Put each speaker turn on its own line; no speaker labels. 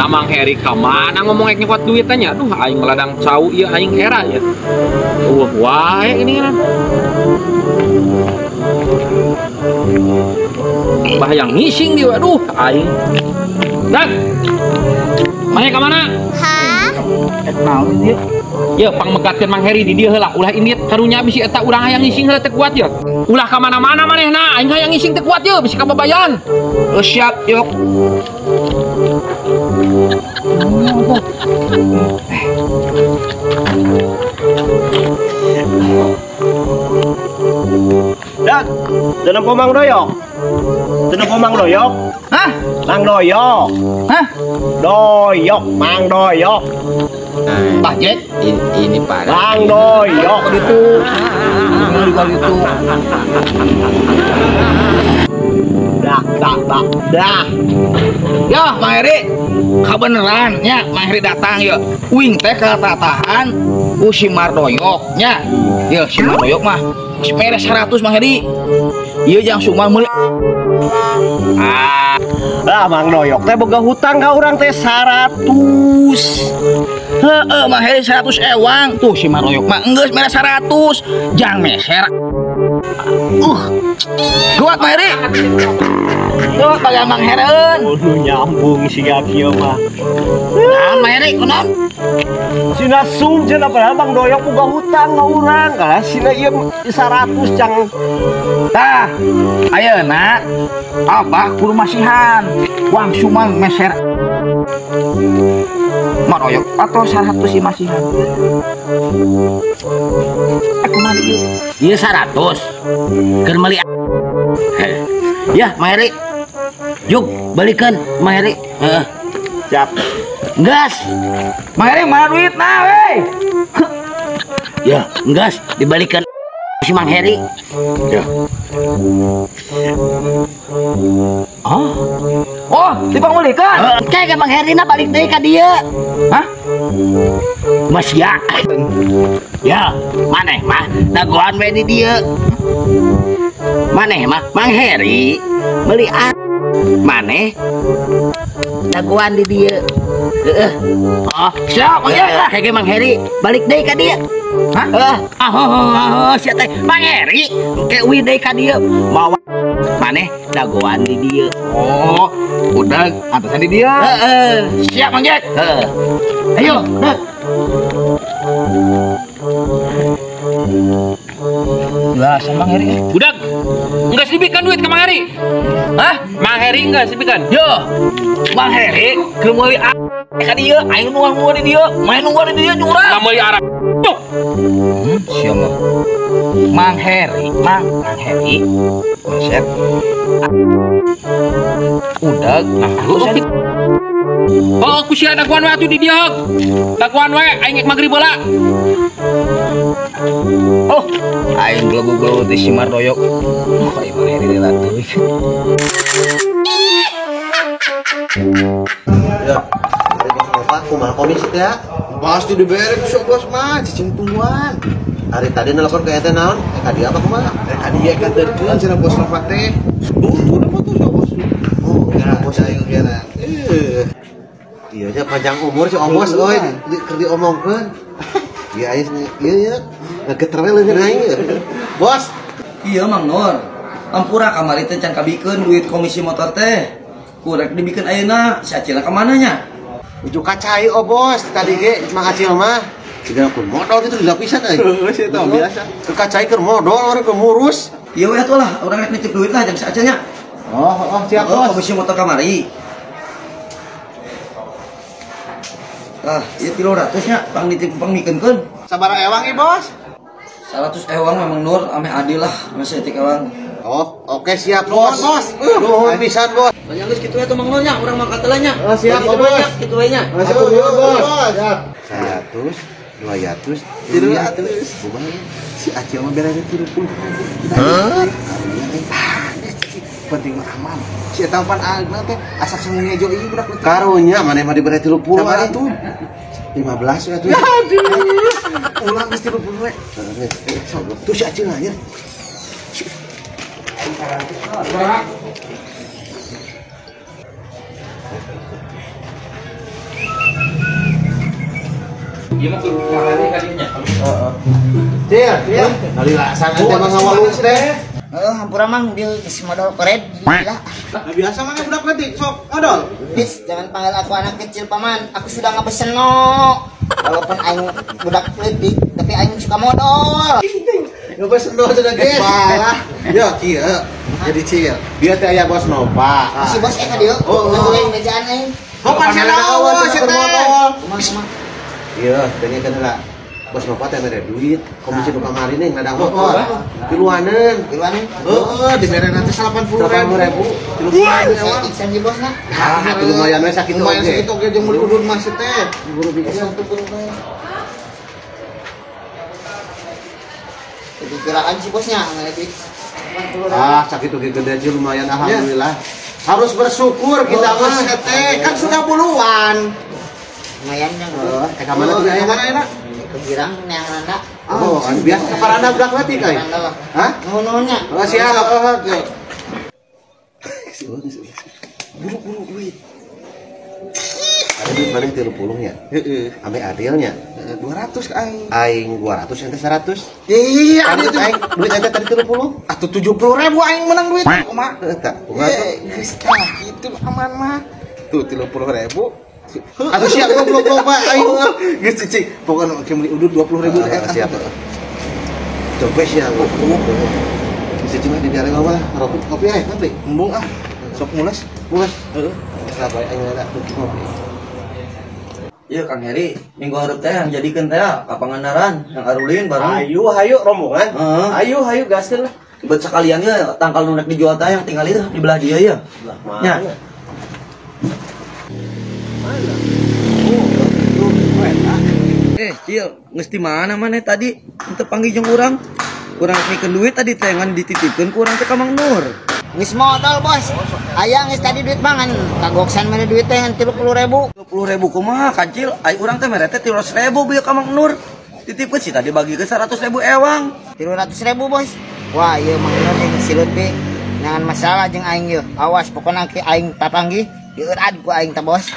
Nah Mang Heri ka mana ngomong ek nyokot duit nya? Aduh aing meladang cau ieu aing era ya. Wah, ini kan. Bahayang ngising dia, aduh aing. Dan mana ka mana?
Hah?
Naon ieu? Ya pangmegatkeun Mang Heri di dieu heula, ulah indit karunya bisi eta urang hayang ngising heula teu kuat ya. Ulah ka mana-mana manehna, aing hayang ngising teu kuat ye bisi kababayan.
Siap, yuk.
Dak, tenang po Mang Doyok. Tenang po Mang Doyok.
Hah?
Mang Doyok.
Hah?
Doyok, Mang Doyok.
Pak Jack,
ini parah.
Mang Doyok
itu. Ini juga gitu.
Dah, dah, dah, dah.
Ya, Mang Heri, kabeneran nya Mang Heri datang ya. Uing teh katatahan ku si Mardoyok nya. Ya, si Mardoyok mah mere 100 Mang Heri. Ieu jang sumang meuli.
Ah, lah Mang Doyok teh boga hutang ka urang teh 100.
Heeh, Mang Heri 100 ewang. Tuh si Mardoyok mah enggeus mere 100, jang meser. Kuat Mang Heri. Kuat bagian Mang Hereun.
Waduh nyambung siga kieu mah.
Naon Mang Heri kunaon?
Sina sum cenah padahal Mang Doyok boga hutang ka urang. Kalah sina ieu 100 jang.
Tah, ayeuna abah kudu masihan. Wang sumang meser. Mang Doyok atau 100 ieu masihan. Kumaha ieu?
Ieu 100. Keur meuli. Ya, Mang Heri. Juk, balikeun Mang Heri. Heeh.
Siap.
Gas.
Mang Heri mana duitna we?
Ya, gas dibalikan si Mang Heri. Ya.
Oh. Oh, dipangulikeun.
Kayak Mang Heri na balik deui ka dieu.
Hah?
Mas ya. Ya, maneh mah dagoan we di dieu. Maneh mah Mang Heri meuli a maneh dagoan di dieu. Heeh.
Oh, siap Mang Heri.
Kayak Mang Heri balik deui ka dieu.
Hah?
Heeh. Ah, sia teh Mang Heri ke uih deui ka dieu. Mawa maneh dagoan di dieu.
Oh, udah antesan di dieu.
Heeh.
Siap Mang Jack.
Heeh. Ayo, dek.
Jelasan Mang Heri.
Budak, enggak diberikan duit ke Mang Heri.
Hah?
Mang Heri enggak diberikan.
Yo, Mang Heri keur meuli a ka dieu, aing nungguan di dieu, main nungguan di dieu nyurang.
Lah meuli arah.
Sia mah. Mang Heri, Mang Heri. Meser. Udah,
nah, oh, aku sia daguan we atuh di dieu. Daguan we aing ek magrib heula.
Oh, aing glegu-glegu di si Mardoyok. Oh, aing Mang Heri deui teuing.
Ya, Bapak kumaha komisi teh?
Pasti dibere ku sok bos mah, cicing tungguan.
Hari tadi nelpon ke ente naon? Ka dia apa kumaha?
Ka dia katerkeun cenah bos Nova teh. Tuh nama tuh sok bos.
Oh,
ya, bos aing kira.
Iya nya panjang umur si Obos euy, keur diomongkeun. Iya aya ieu nya ngegeter we leungeun aing. Bos.
Iya Mang Nur. Ampura kamari teh can kabikeun duit komisi motor teh. Kurek dibikeun ayeuna, si Acil ka mana nya?
Ujuk kacai Obos tadi ge Mang Acil mah. Siga keur modal kitu dilapisan euy.
Heueuh sih eta biasa.
Keur kacai keur modal urang keur murus.
Iya we atuh lah, urang rek nitip duit lah jeung si Acil nya.
Oh, siap bos.
Komisi motor kamari. Ah, ieu 300 nya, pang nitip pang mikeunkeun.
Sabaraha ewang ieu, Bos?
100 ewang memang Nur, ame adil lah, ame saeutik ewang.
Oh, oke siap bos.
Bos.
Nuhun pisan bos.
Banyak geus kitu we tuh Mang Nur nya, urang mangkat heula nya.
Oh, siap,
Kitu
bos.
we nya, kitu we nya.
Atur nuhun, Bos. Siap.
100, 200,
300.
Kumaha ya?
Si Acil mah beres 30. Hah? Penting mah aman. Si eta pan ageuna teh asa sangu ngejo ieu budak leutik.
Karunya maneh mah dibere 30
Sabaraha
euy.
tuh?
15 we atuh.
Aduh. Ulang geus 30 we.
Tuh si Acil nanya.
Ieu mah kudu ngarane ka dieu nya.
Heeh. Cil, kali lasan teh mah ngawalung teh.
Heeh, hampura Mang dia geus modal kored gila.
Nah, biasa mana budak leutik sok modal.
Bis, jangan panggil aku anak kecil paman. Aku sudah ngabeseno. Walaupun aing budak leutik, tapi aing suka modal.
Ngabeseno sudah geus.
Walah.
Yo, kieu. Jadi Cil, dia teh aya bos Nova.
Si bos ka dieu.
Oh,
oh. Bejaan aing.
Kapan sia dawa sia teh?
Kumaha?
Iya, dengekeun heula. Bos Nova teh mere duit, komisi nu kamari nih ngadang motor. Tiluaneun.
Tiluaneun?
Heeh, dibere nanti 80.000.
80.000.
Iksan si bosna.
Ah, lumayan we sakitu
Lumayan
oge.
sakitu oge jeung meuli udud mah si teh.
Buru bikin.
Dikiraan si bosnya mere duit.
Ah, sakitu ge gede aja lumayan alhamdulillah. Harus bersyukur kita mah
teh, kan sudah puluhan.
Lumayan nya.
Heeh, ka mana tuh
Ka mana enak?
Ke Girang neang randa.
Oh, anu biasa ka paranda budak leutik euy. Hah?
Nuhun-nuhun nya.
Oh, siap.
Heeh,
Buru-buru duit. Ada duit mana 30 nya?
Heeh.
Ame adilnya
200 ka aing.
Aing 200 ente 100.
Iya,
Kan
ada
duit aing, duit ente tadi 30.
Atuh 70.000 aing menang duit. Kumaha?
Heeh, tah. Kumaha tuh?
Geus tah kitu aman mah. Tuh 30.000.
Atuh siap goblok loba aing.
Geus cicing. Pokokna make meuli udud 20.000
Ah, siap. Coba sih aku. Bisa cuma di daerah mah rokok kopi eh kopi.
Embung ah. Sok mules.
Mules.
Heeh.
Sabar aing ada kopi.
Iya Kang Heri, minggu hareup teh yang jadikeun teh ka Pangandaran, yang arulin bareng.
Ayo, hayu rombongan.
Heeh.
Ayo, hayu gaskeun lah.
Bet sekalian ge tangkal nu rek dijual teh yang tinggal itu di belah dia ya.
Mana?
Nya.
Mana? Oh, tuh, eta.
Cil, geus di mana maneh tadi? Henteu panggih jeung urang. Urang mikeun duit tadi teh ngan dititipkeun ku urang teh ka Mang Nur.
Geus modal, Bos. Aya geus tadi duit bangan. Kagoksan mana duit teh ngan 30.000.
30.000 kumaha kancil? Ai urang teh mere teh 300.000 bieu ka Mang Nur. Titipkeun sih tadi bagi ke 100.000 ewang.
300.000, Bos. Wah, ieu Mang Nur jeung silut be. Jangan masalah jeung aing ieu. Awas pokona ke aing papanggih dieurat ku aing teh, Bos.